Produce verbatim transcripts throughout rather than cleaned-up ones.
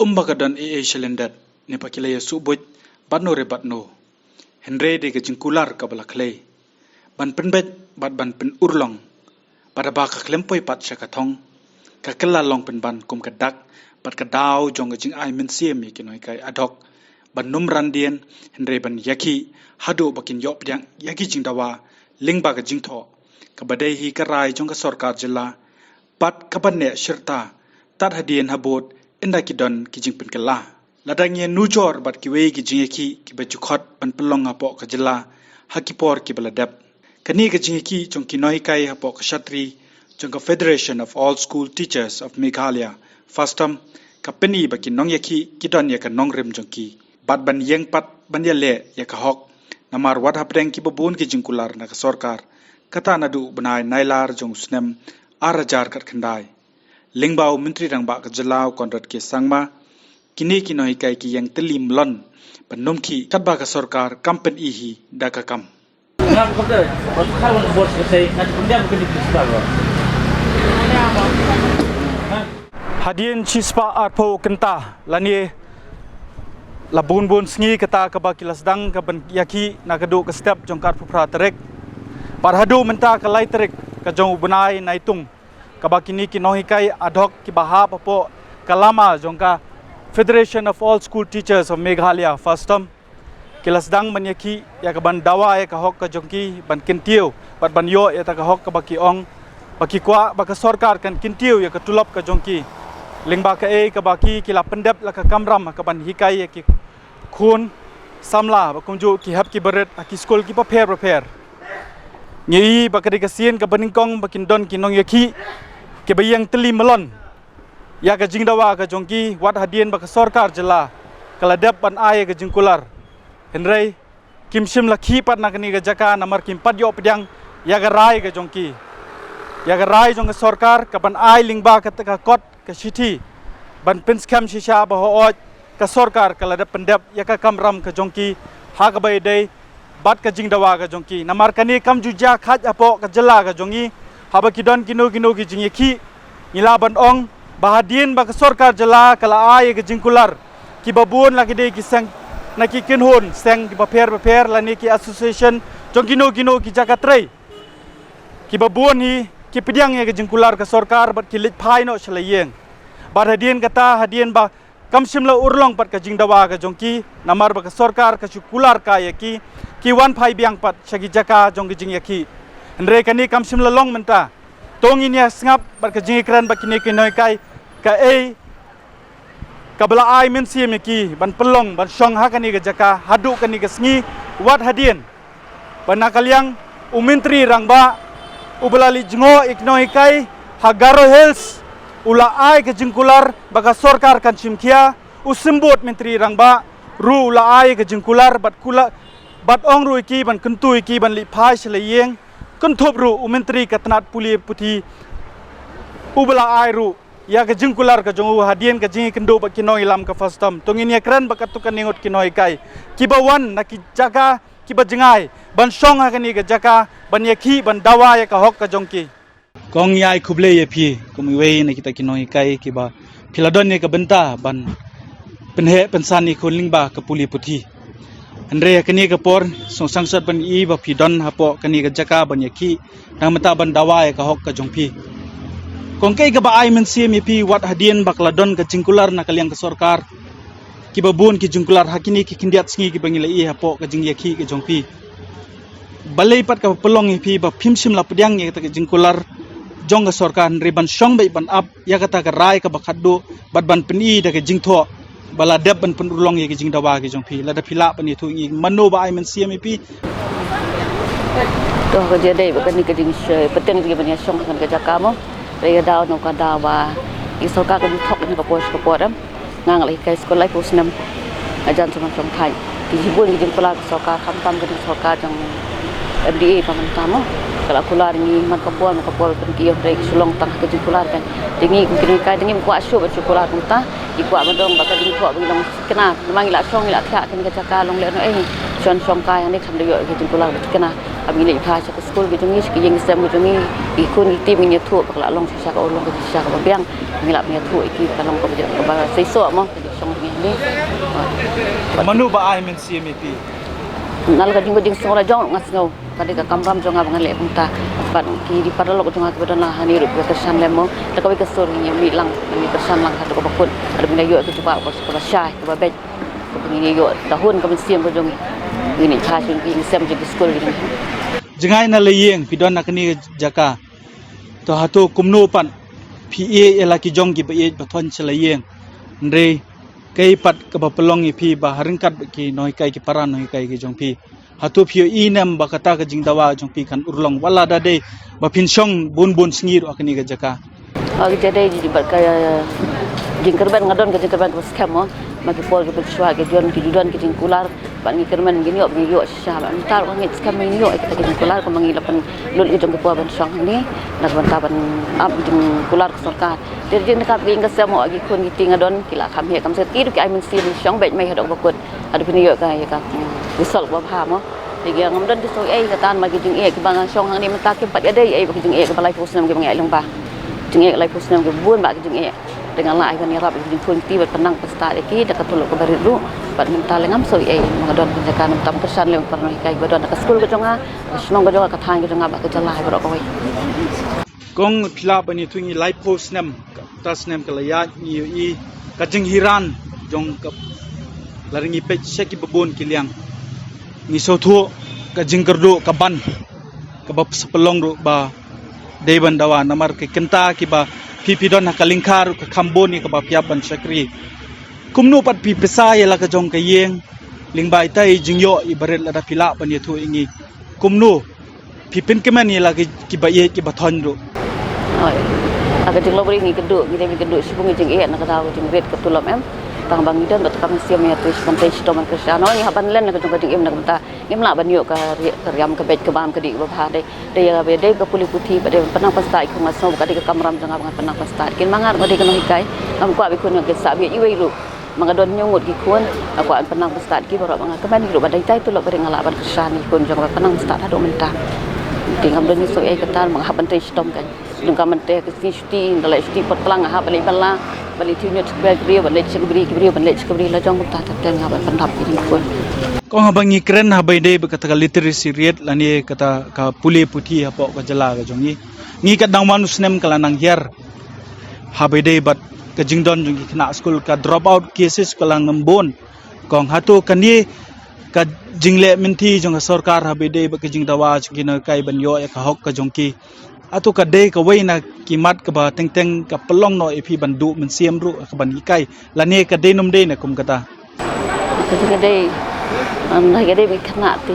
Ym ba ka don ei ei shalyndet ne ba ki la ïa suh buit bad no re bad no. Hynrei dei ka jingkular kaba la khlei ban pynbeit bad ban pynurlong. Bad haba ka khlem poi pat sha ka thong, ka kylla long pynban kum ka dak bad ka daw jong ka jingai mynsiem ïa ki nonghikai ad hoc ban ym ran dien, hynrei ban ïakhih haduh ba kin ïoh pdiang ïa ki jingdawa lyngba ka jingthoh, kaba dei hi ka rai jong ka sorkar jylla bad kaban neh shirta tad hadien habud ynda ki don ki jingpynkylla. Lada ngi ïanujor bad kiwei ki jingïakhih kiba ju khot ban pynlong hapoh ka jylla ha ki por kiba la dep, kane ka jingïakhih jong ki nonghikai hapoh ka shatri jong ka Federation of All School Teachers of Meghalaya, FASTOM, ka pyni ba ki nongïakhih ki don ïa ka nongrim jong ki bad ban ïeng pat ban ïaleh ïa ka hok. Namar wat hapdeng kiba bun ki jingkular na ka sorkar, kata naduh u bnai Nailar jong u snem ar hajar khatkhyndai, lyngba u Myntri Rangbah ka jylla u Conrad K Sangma, kine ki nonghikai ki ïeng tylli mlon ban ym khih katba ka sorkar kam pyni hi da ka kam. Hadien shispah arphew kynta lane la bun bun sngi kata kaba ki la sdang ka ban ïakhih na ka duh ka step jong ka arphew phra tarik. Bad haduh mynta ka lai tarik ka jong u bnai Naitung, kaba kine ki nonghikai ad hoc kiba hap hapoh ka lama jong ka Federation of All School Teachers of Meghalaya, FASTOM, ki la sdang ban ïakhih ïa ka ban dawa ïa ka hok ka jong ki ban kyntiew bad ban ïoh ïa ta ka hok kaba ki ong ba ki kwah ba ka sorkar kan kyntiew ïa ka tulop ka jong ki, lyngba kaei kaba ki ki la pyndep la ka kamram ka ban hikai ïa ki khun samla ba kumjuh ki hep ki barit ha ki skul kiba pher bapher. Ngi i ba ka dei ka sien kaba nyngkong ba kin don ki nongïakhih kiba ïeng tylli mlon ïa ka jingdawa ka jong ki wat hadien ba ka sorkar jylla ka la dep ban ai ïa ka jingkular. Hynrei kim shym la khih pat na kane ka jaka namar kim pat ïoh pdiang ïa ka rai ka jong ki, ïa ka rai jong ka sorkar ka ban ai lyngba kata ka kot ka shithi ban pynskhem shisha ba hooid ka sorkar ka la dep pyndep ïa ka kamram ka jong ki ha kaba ïadei bad ka jingdawa ka jong ki. Namar kane kam ju jia khaid hapoh ka jylla ka jong ngi, haba ki don kino kino ki jingïakhih, ngi lah ban ong ba hadien ba ka sorkar jylla ka la ai ïa ka jingkular, kiba bun la ki dei ki seng na ki kynhun seng kiba pher bapher lane ki association jong kino kino ki jaka trei, kiba bun hi ki pdiang ïa ka jingkular ka sorkar bad ki leit phai noh sha la ïing. Bad hadien kata, hadien ba kam shym la urlong pat ka jingdawa ka jong ki namar ba ka sorkar ka shu kular kai ïa ki, ki wan phai biang pat sha ki jaka jong ka jingïakhih. Hynrei kane kam shym la long mynta. To ngin ïa sngap bad ka jingïakren bad kine ki nonghikai kaei kaba la ai mynsiem ïa ki ban pynlong ban shong ha kane ka jaka haduh kane ka sngi, wat hadien ba na ka liang u Myntri Rangbah uba la leit jngoh ïa ki nonghikai ha Garo Hills u la ai ka jingkular ba ka sorkar kan shim khia. U Symbud Myntri Rangbah ruh u la ai ka jingkular bad kular bad ong ruh ïa ki ban kyntu ïa ki ban leit phai sha la ïing. Kynthup ruh u Myntri ka tnat pule puthi uba la ai ruh ïa ka jingkular ka jong u hadien ka jingïakynduh bad ki nongïalam ka FASTOM. To ngin ïakren bad katto katne ngut ki nonghikai kiba wan na ki jaka kiba jngai ban shong ha kane ka jaka ban ïakhih ban dawa ïa ka hok ka jong ki. Kong ïai khublei ïa phi kum iwei na kita ki nonghikai kiba phi la don ïa ka bynta ban pynheh pynsan ïa ka khun lyngba ka pule puthi. Hynrei ha kane ka por sngewsih sat ban i ba phi don hapoh kane ka jaka ban ïakhih nang mynta ban dawa ïa ka hok ka jong phi. Kong kaei kaba ai mynsiem ïa phi wat hadien ba ka la don ka jingkular na ka liang ka sorkar, kiba bun ki jingkular ha kine ki khyndiat sngi kiba ngi la i hapoh ka jingïakhih ka jong phi. Balei pat kaba pynlong ïa phi ba phim shym la pdiang ïa kata ka jingkular jong ka sorkar hynrei ban shong beit ban ap ïa kata ka rai kaba khatduh bad ban pyni da ka jingthoh ba la dep ban pynurlong ïa ka jingdawa ka jong phi? Lada phi lah ban ïathuh ngi mano ba ai mynsiem ïa phi. To ka jia dei ba kane ka jingshai pateng jingban ïa shong kan ka jaka mo. Re ka daw no ka daw ba i sorkar ka ju thok ni ka por ka por em. Nga nga la hikai skul lai phew snem. Nga jan sngewsih sngewsih. Ki jibun ki jingkular ka sorkar khamtam ka jing sorkar jong M D A pa mynta mo. Ka la kular ngi man ka por man ka por, pynki ïoh dei ka Shillong tang ka jingkular kan. Te ngi kum ki nonghikai te ngim kwah shuh ban shu kular kumta. Ngi kwah ban dang ba ka jingthoh ba ngi long thikna. Namar ngi la shong ngi la thiah kane ka jaka long lehnohei. Shon shong kai hangne kam da ïoh ka jingkular ba thikna. Haba ngi leit bha sha ka skul ka jong ngi, sha ki ïing ki sem ka jong ngi, ki khun ki kti ba ngin ïathuh ba ka la long shisha ka, long ka shisha kaba biang. Ngi la ïathuh ïa ki, ka long kaba seisoh mo ka jingshong jong ngi hangne. Mano ba ai mynsiem ïa phi? Na la ka jing, ka jingsngew la jong nga sngew. Ka dei ka kamram jong nga ba ngan leh kumta. Bad ki paralok jong nga kiba don lang hangne ruh ki kyrshan lem mo. Da kawei ka sur ngin ïa mih lang, ngin ïa kyrshan lang haduh kaba kut. Haduh ngin ïa ïoh ka jubab kaba shai kaba beit. Kaba ngin ïa ïoh da hun ka mynsiem ka jong ngi. Ngin ïa kha sha ki ïing sem jong ki skul jong ngi. Jngai na la ïing phi don na kane ka jaka. To hato kumno pat phi ïeit ïa la ki jong kiba ïeit ba thon sha la ïing. Hynrei kaei pat kaba pynlong ïa phi ba ha ryngkat bad ki nonghikai, ki para nonghikai ki jong phi? Hato phi ïohi ne em ba kata ka jingdawa jong phi kan urlong wat la da dei ba phin shong bun bun sngi ruh ha kane ka jaka? Ka jingdei bad ka jingkyrmen, nga don ka jingkyrmen kaba skhem mo. Ma ki por kiba shuwa ki don, ki ju don ki jingkular bad ngi kyrmen ngin ïoh, ngin ïoh shisha. Bad mynta ruh nga ngeit skhem ngin ïoh ïa kata ka jingkular, kumba ngi la pynlut ki jong ki por ban shong hangne na ka bynta ban ap jingkular ka sorkar. Te jingdei ka ïing ka sem mo, ki khun ki kti nga don ki la kham heh kham sngewthuh, ki ruh ki ai mynsiem shong beit mei haduh ba kut. Haduh phin ïoh ka, ïa ka, hmm, result kaba bha mo. Te ki ngam don ki soi ei kata, ma ki jingeh kiba nga shong hangne mynta kim pat ïadei ei bad ki jingeh kiba laiphew snem kiba nga ïalong ba. Jingeh laiphew snem kiba bun bha ki jingeh. Te nga lah ban ïarap ïa ki jingkhun kti bad pynang pynstad ïa ki da ka tulop kaba rit ruh. Bad mynta lei ngam soi ei, ma nga don ka jaka, mynta kyrshan lem para nonghikai kiba don ha ka skul ka jong nga, ka shnong ka jong nga, ka thaiñ ka jong nga bad ka jylla hi baroh kawei. Kong, phi lah ban ïathuh ïa ngi, laiphew snem, kata snem ka la ïaid ngi ïohi ka jinghiran jong ka, lada ngi peit sha kiba bun ki liang ngi sngewthuh ka jingkyrduh ka ban kaba sa pynlong ruh ba dei ban dawa namar ki kynta kiba phi phi don ha ka lyngkha ruh ka kham bun ïa kaba phi ïap ban shakri. Kumno pat phi pisa ïa la ka jong ka ïing lyngba ita i jingïoh iba rit, lada phi lah ban ïathuh ïa ngi kumno phi pynkmen ïa la ki, kiba ïeit kiba thon ruh? Oi. Ha ka jinglong ba ngi kynduh, ngi dei ban kynduh shibun ki jingeh na ka daw ka jingrit ka tulop em. Tang ba ngi don bad ka mynsiem ïa tu shi ban tei shitom ban kyrshan. Ngi hap ban len na ka jong ka jingim na ka bynta ngim lah ban ïoh ka ri-, ka riam ka beit ka bam ka dih kaba bha. Dei, dei ïa ba dei ka pule puthi bad dei ban pynang pynstad ïa ki khun, nga sngew ba ka dei ka kamram jong nga ba ngan pynang pynstad. Kin ma nga ruh nga dei ka nonghikai, ngam kwah ba ki khun ki sa bieit iwei ruh. Ma nga don hynñiew ngut ki khun, nga kwah ban pynang pynstad ki baroh, ba nga kmen ki ruh ba dei tai tulop ba dei, nga lah ban kyrshan ïa ki khun jong nga ban pynang pynstad haduh mynta. Te ngam don shuh ei kata, ma nga hap ban trei shitom kan. Jong ka mynta ka sngi shuti, nga leit shuti por tlang, nga hap ban leit bylla, ban leit thiew ñiut sha ki briew, ban leit sha ki briew, ki briew, ban leit sha ki briew, la jong mynta te nga hap ban pyndap ïa ki khun. Kong, haba ngi kren haba ïadei bad kata ka literacy rate lane kata ka pule puthi hapoh ka jylla ka jong ngi, ngi katba nang wan u snem ka la nang hiar. Haba ïadei bad ka jingdon jong ki khynnah skul, ka drop out cases ka la nang bun. Kong, hato kane ka jingleh mynthi jong ka sorkar haba ïadei bad ka jingdawa jong ki nonghikai ban ïoh ïa ka hok ka jong ki, hato ka dei kawei na ki mat kaba teng teng ka pynlong noh ïa phi ban duh mynsiem ruh ka ban hikai, lane ka dei nym dei na kum kata? Ka dei, um, ka dei ba ki khynnah te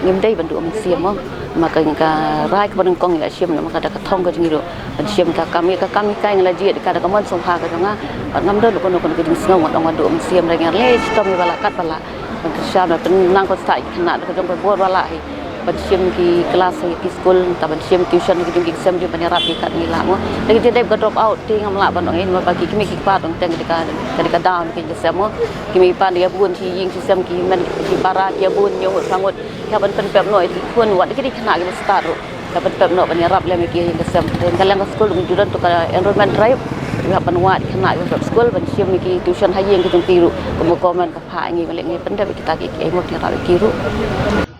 ngim dei ban duh mynsiem mo. Ma ka, ka rai kaba nyngkong ngi la shim na ma ka da ka thong ka jong ngi ruh ban shim ka kam, ka kam hikai ngi la jied ka da ka mon sngewbha ka jong nga. Bad ngam don kano kano ka jingsngew ngan ong ba duh mynsiem, dei ngi leh shitom ïa ba lah kat ba lah ban kyrshan, ban pynang pynstad ïa ki khynnah da ka jong ka bor ba lah hi. Ban shim ki klas ha ki skul, ta ban shim tuition ha ki jong ki sem jong ban ïarap ïa kat ngi lah mo. Da ki jingdei ka drop out te ngam lah ban ong ei, namar ba ki kmie ki kpa dang teng ka dei ka, ka dei ka daw na ki jong ki sem mo. Ki kmie ki kpa dang ïa bun shi ïing shi sem, ki hynmen ki para ki ïa bun, hynñiew ngut, phra ngut. Ki hap ban pynpep noh ïa ki khun, wat ki dei khynnah kiba stad ruh. Ki hap ban pep noh ban ïarap lem ïa ki ïing ki sem. Te ka liang ka skul dang ju don tu ka enrollment drive. Ki hap ban wad khynnah kiba pep skul ban shim ïa ki tuition ha ïing ki jong ki ruh. Kum ka government ka phah ïa ngi, ba leh ngi pyndep ïa kita ki, ki ei ngut ïarap ïa ki ruh.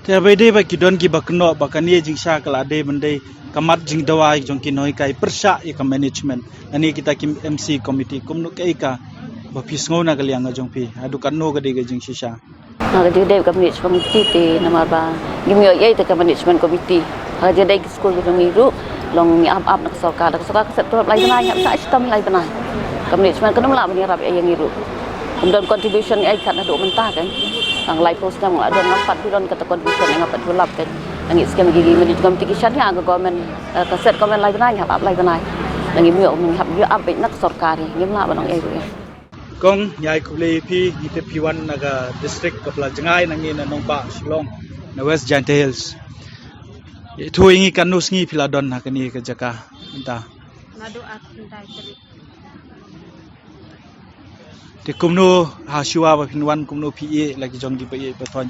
Te haba ïadei bad ki don kiba kynnoh ba kane jingshisha ka la dei ban dei ka mat jingdawa jong ki nonghikai pyrshah ïa ka management lane kita ki M C committee, kumno, kaei kaba phi sngew na ka liang ka jong phi, haduh katno ka dei ka jingshisha? Ha ka jingdei ka management committee te namar ba ngim ïoh ei te ka management committee. Ha ka jingdei ki skul ka jong ngi ruh long ngi ap ap na ka sorkar, da ka sorkar ka set tulop lai bnai, ngi hap shah shitom lai bnai. Ka management kam lah ban ïarap ei ïa ngi ruh. Kam don contribution ei kat naduh mynta kan. Tang laiphew snem nga la don, ngam pat ju don kata contribution, ngam pat ju lap kan. Ngi skhem ki, ki management committee ki shaniah ka government, eh, ka set government lai bnai, ngi hap ap lai bnai. Ngi ïoh, ngi hap ïoh ap beit na ka sorkar, ngim lah ban ong ei ruh. Kong, ngi ai khublei ïa phi, ngi tip phi wan na ka district kaba la jngai na ngi na nongbah Shillong, na West Jaintia Hills. Ïathuh ïa ngi katno sngi phi la don ha kane ka jaka mynta? Naduh ar phew khyndai tarik. Te kumno ha shuwa ba phin wan, kumno phi ïeh la ki jong ki ba ïeh ba thoiñ?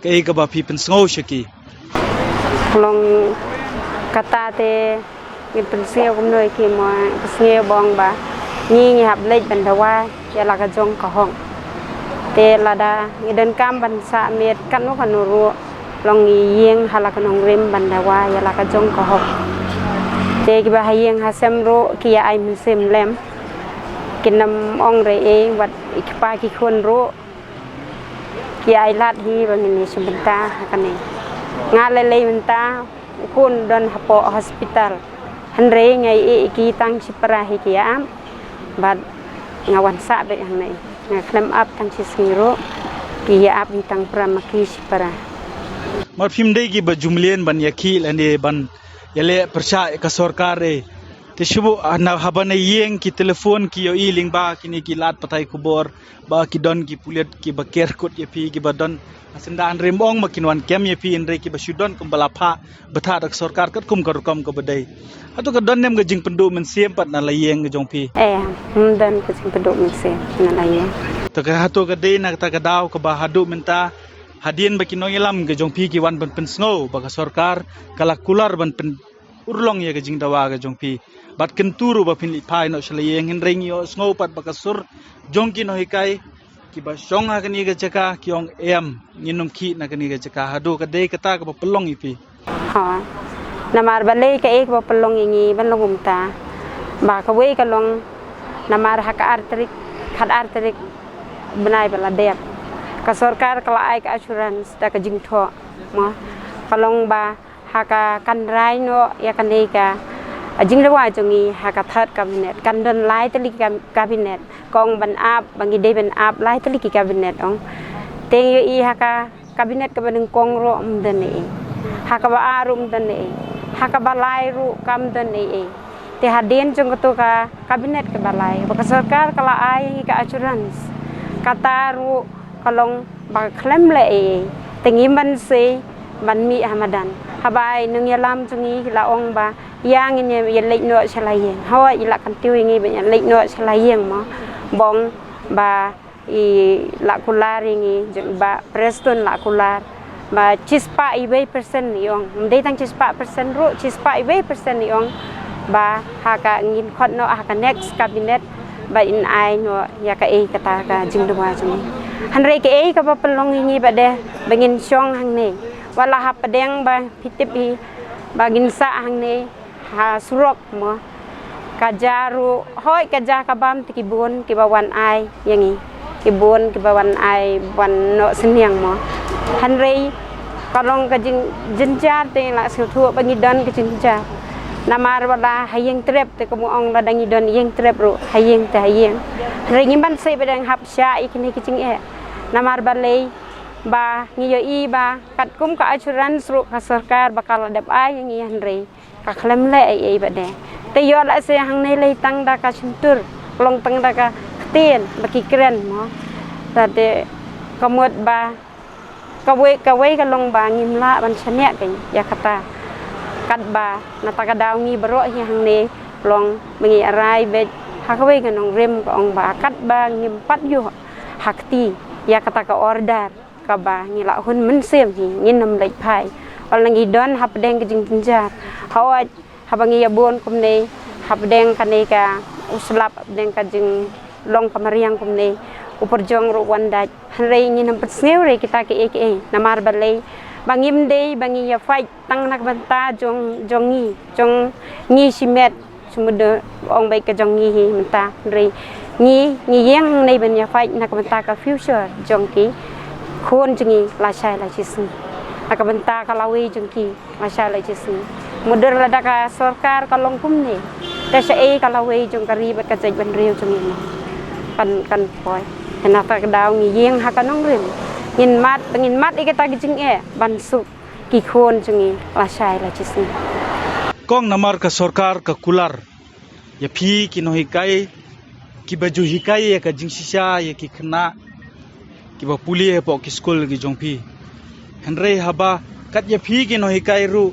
Kaei kaba phi pynsngew sha ki? Long kata te ngin pynsngew kumno ïa ki mo, pynsngew ba ong ba ngi ngi hap leit ban dawa ïa la ka jong ka hok. Te lada ngi donkam ban sah miet katno katno ruh, long ngi ïeng ha la ka nongrim ban dawa ïa la ka jong ka hok. Te kiba ha ïing ha sem ruh ki ïa ai mynsiem lem. Kin ym ong re ei, wat i kpa ki khun ruh ki ai lad hi ba ngin ïa shim bynta ha kane. Nga lei lei mynta u khun don hapoh hospital. Hynrei nga ïeh ïa ki tang shipara hi ki ïa ap. Bad nga wan sah beit hangne. Nga khlem ap tang shi sngi ruh, ki ïa ap hi tang para ma ki shipara. Mar phim dei kiba ju mlien ban ïakhih lane ban ïaleh pyrshah ïa ka sorkar eh. Te shu buh, ah, na haba na ïeng ki telephone ki ïohi lyngba kine ki lad pathai khubor ba ki don ki pulit kiba ker kut ïa phi, kiba don ha syndah, hynrei ym ong ba kin wan kem ïa phi, hynrei kiba shu don kumba la phah bthah da ka sorkar katkum ka rukom kaba dei. Hato ka don ne em ka jingpynduh mynsiem pat na la ïeng ka jong phi? Eh, ym don ka jingpynduh mynsiem na la ïeng. To ka, hato ka dei na kata ka daw kaba haduh mynta hadien ba ki nongïalam ka jong phi ki wan ban pynsngew ba ka sorkar ka la kular ban pyn urlong ïa ka jingdawa ka jong phi, bad kyntu ruh ba phin leit phai noh sha la ïing, hynrei ngi ïohsngew pat ba ka sur jong ki nonghikai kiba shong ha kane ka jaka ki ong em, ngin ym khih na kane ka jaka. Haduh ka dei kata kaba pynlong ïa phi? Ha. Namar balei kaei kaba pynlong ïa ngi ban long kumta? Ba kawei ka long namar ha ka ar tarik, khat ar tarik bnai ba la dep, ka sorkar ka la ai ka assurance da ka jingthoh, mo, ka long ba ha ka kan rai noh ïa kane ka jingdawa jong ngi ha ka third cabinet. Kan don lai tylli ki cab-, cabinet. Ka ong ban ap, ba ngi dei ban ap lai tylli ki cabinet ong. Te ngi ïohi ha ka cabinet kaba nyngkong ruh ym don ei ei. Ha kaba ar ruh ym don ei ei. Ha kaba lai ruh kam don ei ei. Te hadien jong kato ka cabinet kaba lai ba ka sorkar ka la ai ka assurance, kata ruh ka long ba ka khlem leh ei ei. Te ngim banse ban mih ha madan. Haba i nongïalam jong ngi la ong ba ïa ngin ïa, ïa leit noh sha la ïing. Hooid, i la kyntiew ïa ngi ban ïa leit noh sha la ïing mo. Ba ong ba i la kular ïa ngi, jong ba Prestone la kular ba shispah iwei percent i ong. Ym dei tang shispah percent ruh, shispah iwei percent i ong. Ba ha ka ngin khot noh ha ka next cabinet ba in ai noh ïa kaei kata ka jingdawa jong ngi. Hynrei kaei kaba pynlong ïa ngi ba dei ba ngin shong hangne. Wat la hapdeng ba phi tip hi ba ngin sah hangne ha surok mo. Ka ja ruh, hooid ka ja ka bam te ki bun kiba wan ai ïa ngi. Ki bun kiba wan ai ban noh synñiang mo. Hynrei ka long ka jing-, jynjar te la sngewthuh ba ngi don ka jynjar. Namar wat la ha ïing trep te kumno ong lada ngi don ïing trep ruh ha ïing te ha ïing. Hynrei ngim banse ba dang hap shah ïa kine ki jingeh. Namar balei ba ngi ïohi ba katkum ka assurance ruh ka sorkar ba ka la dep ai ïa ngi hynrei ka khlem leh ei ei ba dei. Te ïoh lehse hangne lei tang da ka shyntur, long tang da ka ktien ba ki kren mo. Te ka mut ba kawei, kawei ka long ba ngim lah ban shaniah kein ïa kata. Katba na kata ka daw ngi baroh hi hangne long ba ngi rai beit ha kawei ka nongrim ka ong ba katba ngim pat ïoh ha kti ïa kata ka order kaba ngi la hun mynsiem hi, ngin ym leit phai. Wat la ngi don hapdeng ka jingjynjar. Hooid, haba ngi ïa bun kumne, hapdeng kane ka u slap, hapdeng ka jinglong ka mariang kumne, u pyrjong ruh wan dait. Hynrei ngin ym pynsngew re kita kiei kiei. Namar balei ba ngim dei ba ngi ïa fight tang na ka bynta jong, jong ngi, jong ngi shimet. Shu mut da ong beit ka jong ngi hi mynta, hynrei ngi, ngi ïeng hangne ban ïa fight na ka bynta ka future jong ki khun jong ngi lashai lashisngi. Na ka bynta ka lawei jong ki lashai lashisngi. Mutdur lada ka sorkar ka long kumne, te shaei ka lawei jong ka ri bad ka jaitbynriew jong ngi mo? Kan, kan poi. Te na kata ka daw ngi ïeng ha ka nongrim. Ngin mad, ngin mad ïa kita ki jingeh ban suk ki khun jong ngi lashai lashisngi. Kong, namar ka sorkar ka kular ïa phi ki nonghikai kiba ju hikai ïa ka jingshisha ïa ki khynnah kiba pule hapoh ki skul ki jong phi. Hynrei haba kat ïa phi ki nonghikai ruh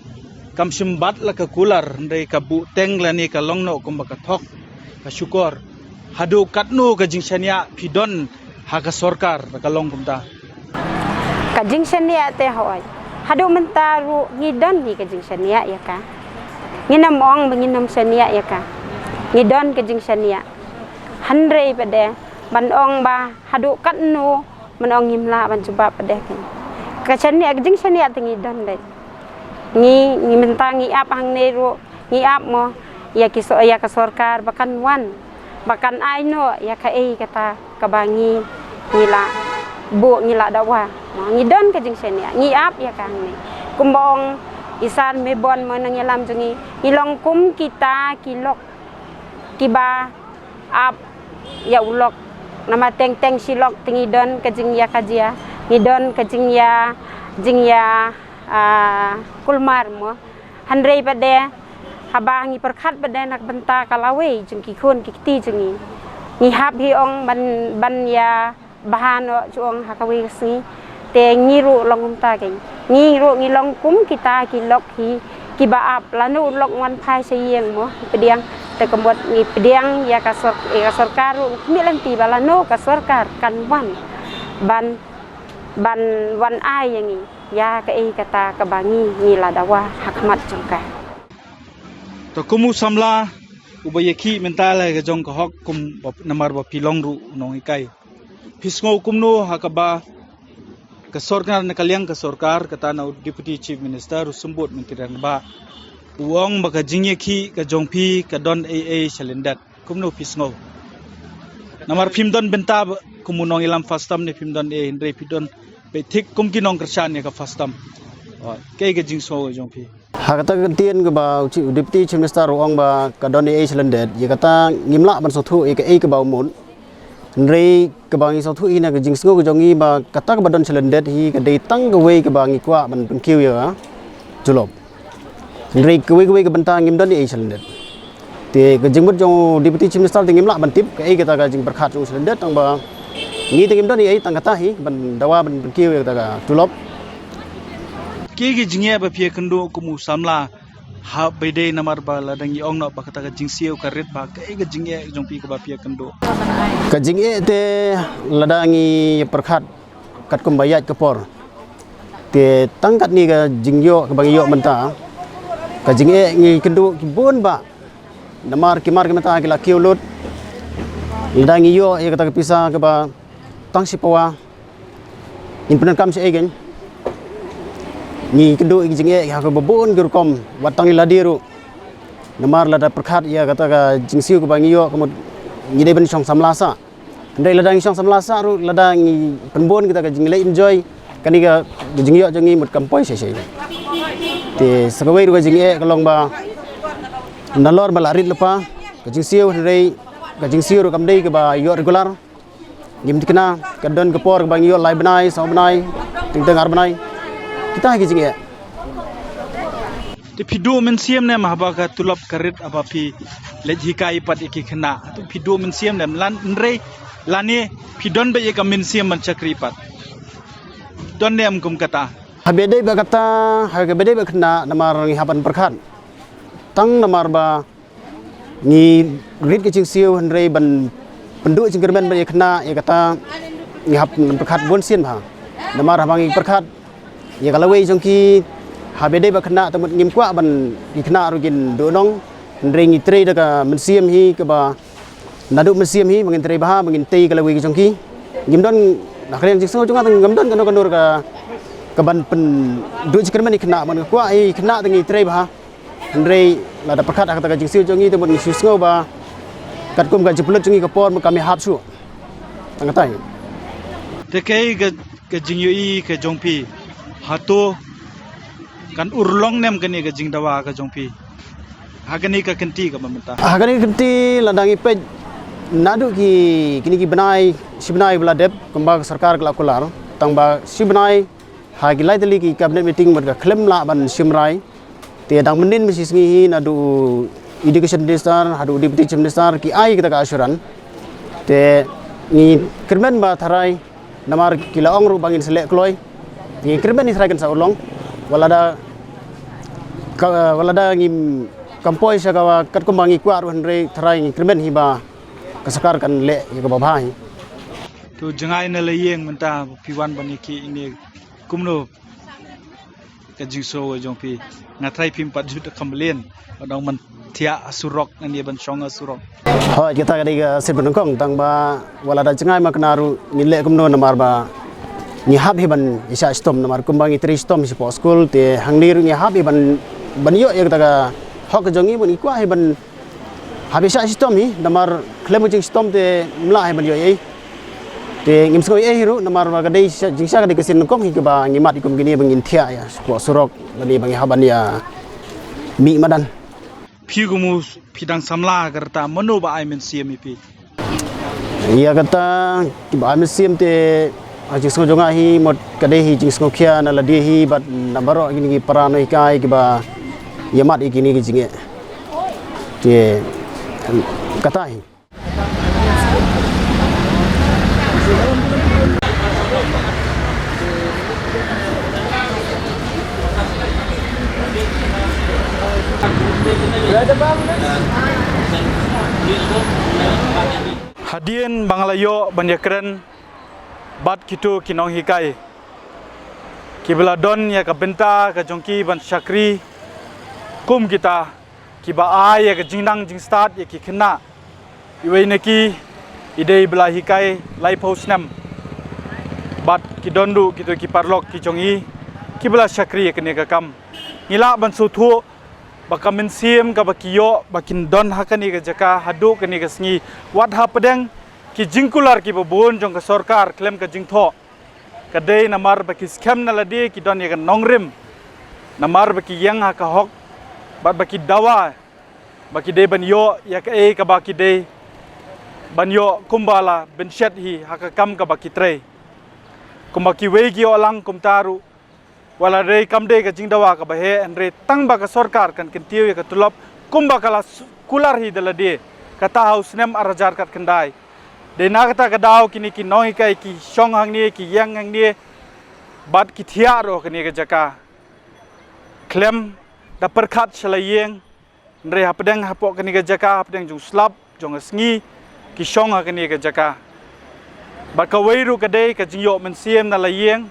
Kam shym bat la ka kular, hynrei ka buhteng lane ka long noh kumba ka thok, ka shukor. Haduh katno ka jingshaniah phi don ha ka sorkar, ka long kumta. Ka jingshaniah te hoi. Haduh mynta ruh ngi don hi ka jingshaniah ïa ka. Ngin ym ong ba ngin ym shaniah ïa ka. Ngi don ka jingshaniah. Hynrei pat de, ban ong ba haduh katno, ban ong ngim lah ban jubab pat de kan. Ka shaniah, ka jingshaniah te ngi don de. Ngi, ngi mynta ngi ap hangne ruh, ngi ap mo, ïa ki so, ïa ka sorkar ba kan wan, ba kan ai noh ïa kaei kata kaba ngi, ngi la buh, ngi la dawa. Mo, ngi don ka jingshaniah, ngi ap ïa ka hangne. Kumba ong i Sir Mebon mo, nongïalam jong ngi, ngi long kum kita ki lok kiba ap ïa u lok. Namar teng teng shi lok te ngi don ka jingïakajia, ngi don ka jingïa, jingïa, ah, kulmar mo. Hynrei pat de, haba ngi pyrkhat pat de na ka bynta ka lawei jong ki khun ki kti jong ngi, ngi hap hi ong ban, ban ïa bha noh ju ong ha kawei ka sngi. Te ngi ruh long kumta kein. Ngi ruh ngi long kum kita ki lok hi, kiba ap, lano u lok wan phai sha ïing mo, pdiang. Te ka mut ngi pdiang ïa ka sor-, ïa ka sorkar ruh, ngi khmih lynti ba lano ka sorkar kan wan ban, ban wan ai ïa ngi ïa kaei kata kaba ngi, ngi la dawa ha khmat jong ka. To kum u samla uba ïakhih mynta la ka jong ka hok, kum ba, namar ba phi long ruh u nonghikai, phi sngew kumno ha kaba ka sorkar, na ka liang ka sorkar, kata na u Deputy Chief Minister u Symbud Myntri Rangbah, u ong ba ka jingïakhih ka jong phi ka don ei ei shalyndet? Kumno phi sngew? Namar phim don bynta ba kum u nongïalam first term ne phim don ei, hynrei phi don beit thik kum ki nongkyrshan ïa ka first term. Oh, kaei ka jingsngew jong phi? Ha kata ka ktien kaba u chi-, u Deputy Chief Minister u ong ba ka don ei ei shalyndet, ïa kata ngim lah ban sngewthuh ïa kaei kaba u mut. Hynrei kaba ngi sngewthuh hi na ka jingsngew ka jong ngi ba kata kaba don shalyndet hi ka dei tang kawei kaba ngi kwah ban pynkiew ïa ka julop. Hynrei kawei kawei ka bynta ngim don ei ei shalyndet. Te ka jingmut jong u Deputy Chief Minister te ngim lah ban tip kaei kata ka jingpyrkhat jong u shalyndet, tang ba ngi te ngim don ei ei, tang kata hi ban dawa ban pynkiew ïa kata ka julop. Kaei ka jingeh ba phi ïakynduh kum u samla, ha ba dei namar ba lada ngi ong noh ba kata ka jingsiew ka rit bha, kaei ka jingeh jong phi kaba phi ïakynduh? Ka jingeh te lada ngi pyrkhat katkum ba ïaid ka por, te tang katne ka jingïoh kaba ngi ïoh mynta, ka jingeh ngi kynduh ki bun bha. Namar ki mar ki mynta ki la kiew lut. Lada ngi ïoh ïa kata ka pisa kaba tang shi pawa, ngin pyndonkam shaei kein? Ngi kynduh ïa ki jingeh ha kaba bun ki rukom, wat tang ïa lade ruh. Namar lada pyrkhat ïa kata ka jingsiew kaba ngi ïoh, ka mut ngi dei ban shong samla sah. Hynrei lada ngi shong samla sah ruh, lada ngi pynbun kita ka jingleh enjoy, kane ka, ka jingïoh jong ngi mut kam poi shisha. Te sa kawei ruh ka jingeh ka long ba nalor ba la rit lypa ka jingsiew, hynrei ka jingsiew ruh kam dei kaba ïoh regular. Ngim tikna, ka don ka por kaba ngi ïoh lai bnai, saw bnai, teng teng ar bnai. Kita hi ka jingeh. Te phi duh mynsiem ne em haba ka tulop ka rit haba phi leit hikai pat ïa ki khynnah? Te phi duh mynsiem ne em, lane hynrei lane phi don beit ïa ka mynsiem ban shakri pat? Don ne em kum kata? Haba dei bad kata, haba dei bad khynnah, namar ngi hap ban pyrkhat. Tang namar ba ngi rit ka jingsiew, hynrei ban pynduh jingkyrmen bad ïa khynnah, ïa kata ngi hap ban pyrkhat bun sien bha. Namar haba ngi pyrkhat ïa ka lawei jong ki, haba dei bad khynnah te mut ngim kwah ban ïa khynnah ruh kin duhnong, hynrei ngi trei da ka mynsiem hi kaba naduh mynsiem hi ba ngin trei bha, ba ngin tei ka lawei ka jong ki. Ngim don, na ka liang jingsngew jong nga te ngam don kano kano ka, ka ban pynduh jingkyrmen ïa khynnah, ban kwah ïa khynnah te ngi trei bha. Hynrei lada pyrkhat ha kata ka jingsiew jong ngi te mut ngi shu sngew ba katkum ka jingpynlut jong ngi ka por mut kam ïahap shuh. Tang katai. Te kaei ka, ka jingïohi ka jong phi, hato kan urlong ne em kane ka jingdawa ka jong phi ha kane ka kynti kaba mynta? Ha kane ka kynti lada ngi peit naduh ki, kine ki bnai, shi bnai ba la dep, kumba ka sorkar ka la kular, tang ba shi bnai ha ki lai tylli ki cabinet meeting mut ka khlem lah ban shim rai. Te dang mynnin mynshisngi hi naduh u Education Minister haduh u Deputy Chief Minister ki ai kata ka assurance. Te ngi kyrmen ba tharai, namar ki la ong ruh ba ngin sa leh kloi. Te ngi kyrmen hi tharai kan sa urlong. Wat lada Ka, wat lada ngim kam poi sha kaba katkum ba ngi kwah ruh, hynrei tharai ngi kyrmen hi ba ka sorkar kan leh ïa kaba bha hi. To jngai na la ïing mynta phi wan ban ïa ki ine kumno ka jingsngew jong phi? Nga tharai phim pat ju da kham lien ba dang ban thiah ha surok, ngan ïa ban shong ha surok. Hooid, kata ka dei ka sien ba nyngkong, tang ba wat lada jngai ma kane ruh ngin leh kumno, namar ba ngi hap hi ban ïa shah shitom, namar kumba ngi trei shitom shapoh skul, te hangne ruh ngi hap hi ban, ban ïoh ïa kata ka hok ka jong ngi, ban ngi kwah hi ban hap ïa shah shitom hi, namar khlem ka jingshitom te ym lah hi ban ïoh ei. Te ngim sngew ei ei hi ruh, namar ba ka dei sha, jingshah ka dei ka sien nyngkong hi kaba ngi mad ïa kum kine ba ngin thiah ïa shapoh surok, lane ba ngi hap ban ïa mih madan. Phi kum u, phi dang samla ka rta, mano ba ai mynsiem ïa phi? Ïa kata, kiba ai mynsiem te, ha jingsngew jong nga hi, mut ka dei hi jingsngew khia na lade hi, bad na baroh kine ki para nonghikai kiba ïa mad ïa kine ki jingeh. Te kata hi. Hadien ba nga la ïoh ban ïakren bad kito ki nonghikai kiba la don ïa ka bynta ka jong ki ban shakri kum kita kiba ai ïa ka jingnang jingstad ïa ki khynnah. Iwei na ki i dei ba la hikai laiphew snem bad ki don ruh kito ki paralok ki jong i kiba la shakri ïa kane ka kam. Ngi lah ban sngewthuh ba ka mynsiem kaba ki ïoh ba kin don ha kane ka jaka haduh kane ka sngi, wat hapdeng ki jingkular kiba bun jong ka sorkar khlem ka jingthoh, ka dei namar ba ki skhem na lade ki don ïa ka nongrim, namar ba ki ïeng ha ka hok, bad ba ki dawa ba ki dei ban ïoh ïa kaei kaba ki dei ban ïoh kumba la bynshet hi ha ka kam kaba ki trei. Kumba kiwei ki ïoh lang kumta ruh, wat la dei kam dei ka jingdawa kaba heh, hynrei tang ba ka sorkar kan kyntiew ïa ka tulop kumba ka la s-, kular hi da lade, kata ha u snem ar hajar khatkhyndai. Dei na kata ka daw kine ki nonghikai ki shong hangne, ki ïeng hangne bad ki thiah ruh ha kane ka jaka. Khlem da pyrkhat sha la ïing, hynrei hapdeng hapoh kane ka jaka, hapdeng jong u slap jong ka sngi ki shong ha kane ka jaka. Bad kawei ruh ka dei ka jingïoh mynsiem na la ïing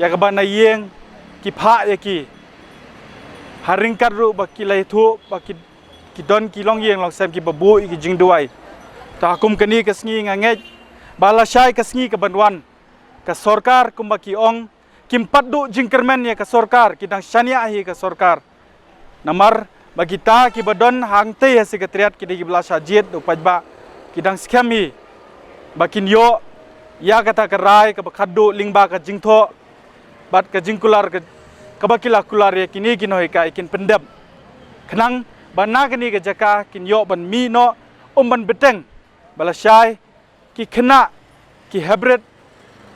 ïa kaba na ïing ki phah ïa ki, ha ryngkat ruh ba ki la ïathuh ba ki, ki don ki longïing longsem kiba buh ïa ki jingduwai. Te ha kum kane ka sngi nga ngeit ba lashai ka sngi kaban wan, ka sorkar kumba ki ong, kim pat duh jingkyrmen ïa ka sorkar, ki dang shaniah hi ka sorkar. Namar ba kita kiba don hangtei ha Secretariat ki dei kiba la shah jied da u paidbah, ki dang skhem hi ba kin ïoh ïa kata ka rai kaba khatduh lyngba ka jingthoh bad ka jingkular ka, kaba ki la kular ïa kine ki nonghikai kin pyndep, khnang ba na kane ka jaka kin ïoh ban mih noh, ym ban bteng ba lashai ki khynnah, ki hybrid,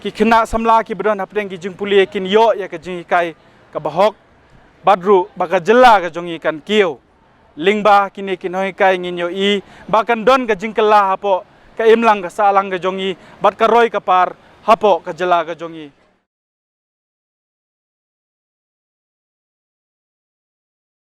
ki khynnah samla kiba don hapdeng ki jingpule kin ïoh ïa ka jinghikai kaba hok, bad ruh ba ka jylla ka jong i kan kiew. Lyngba kine ki nonghikai ngin ïohi ba kan don ka jingkylla hapoh ka imlang ka sahlang ka jong i bad ka roi ka par hapoh ka jylla ka jong i.